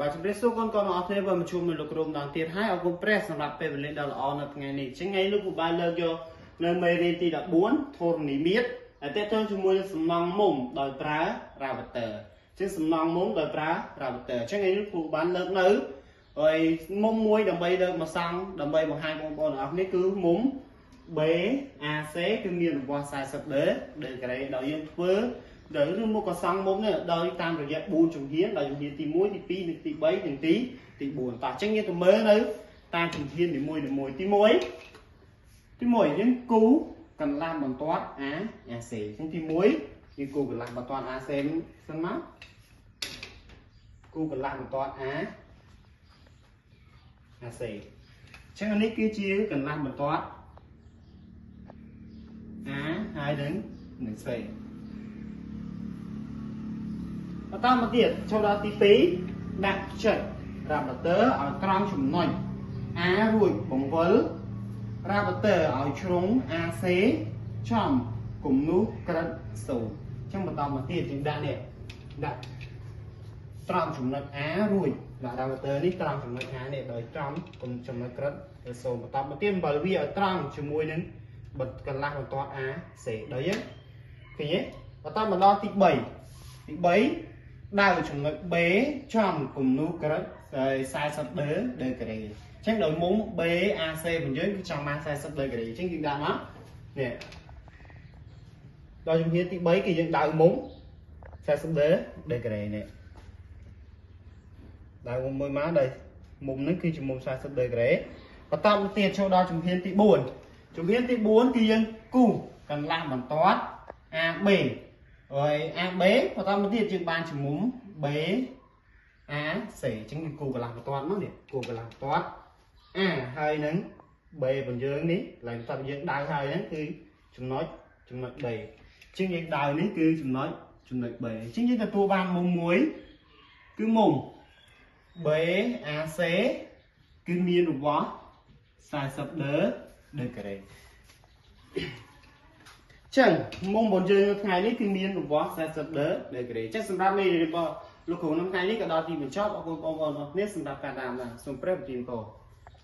បាទជំរាបសួរកូនកូនទាំងអស់គ្នាវិលមកជួបមួយលោកគ្រូម្ដងទៀតហើយអរគុណព្រះសម្រាប់ពេលវេលាដ៏ល្អនៅថ្ងៃនេះអញ្ចឹងថ្ងៃលោកគ្រូបានលើកយកនៅមេរៀនទី14ធរណីមាត្រដែលទាក់ទងជាមួយនឹងសំណង់មុំដោយប្រើ router អញ្ចឹងសំណង់មុំដោយប្រើ router អញ្ចឹងថ្ងៃនេះគ្រូបានលើកនៅហើយមុំមួយដើម្បីលើកមកសង់ដើម្បីបង្ហាញបងប្អូនទាំងអស់គ្នាគឺមុំ BAC គឺមានរង្វាស់40ដឺក្រេដោយយើងធ្វើដោយឬមកក៏សង់មុំនេះដោយតាមរយៈ4ជំហានដោយជំហានទី1ទី2និងទី3និងទី4តោះអញ្ចឹងយើងទៅមើលនៅតាមជំហាននីមួយៗទី1យើងគូកន្លះបន្ទាត់ A AC អញ្ចឹងទី1យើងគូកន្លះបន្ទាត់ AC សិនមកគូកន្លះបន្ទាត់ A AC អញ្ចឹងនេះគឺជាកន្លះបន្ទាត់ A ហើយនឹង C បន្តមកទៀតចូលដល់ទី2ដាក់ផ្ចិត router ឲ្យត្រង់ចំណុច A រួចបង្វិល router ឲ្យជ្រុង AC ចំគំនូសក្រិត0អញ្ចឹងបន្តមកទៀតយើងដាក់នេះដាក់ត្រង់ចំណុច A រួចដាក់ router នេះត្រង់ចំណុច A នេះដោយត្រង់ចំណុចក្រិត0បន្តមកទៀតបង្វិលវាឲ្យត្រង់ជាមួយនឹងបិទកន្លះបន្ទាត់ AC ដល់យើងឃើញទេបន្តមកដល់ទី3ទី3ដៅចំណុច B ចំគំនូសក្រិត40ដឺក្រេអញ្ចឹងដោយមុំ BAC របស់យើងគឺចង់បាន40ដឺក្រេអញ្ចឹងយើងដាក់មកនេះដល់ជំហានទី3គឺយើងដៅមុំ40ដឺក្រេនេះដៅមុំមួយមកដោយមុំហ្នឹងគឺជាមុំ40ដឺក្រេបន្តមកទៀតចូលដល់ជំហានទី4ជំហានទី4គឺយើងគូសកន្លះបន្ទាត់ AB ហើយ AB បន្តមកទៀតយើងបានជាមុំ B A C អញ្ចឹងយើងគូកន្លះបន្ទាត់មកនេះគូកន្លះបន្ទាត់ A ហើយនឹង B របស់យើងនេះកន្លែងបន្ទាត់យើងដៅហើយហ្នឹងគឺចំណុច B អញ្ចឹងយើងដៅនេះគឺចំណុច B អញ្ចឹងយើងទទួលបានមុំមួយគឺមុំ B A C គឺមានរង្វាស់40ដឺក្រេចឹងមុំរបស់យើងនៅថ្ងៃនេះគឺមានរង្វាស់40ដឺក្រេចឹងសម្រាប់មេរៀនរបស់លោកគ្រូនៅថ្ងៃនេះក៏ដល់ទីបញ្ចប់អរគុណបងប្អូនអរគ្នាសម្រាប់ការតាមដានសូមព្រះប្រទានពរ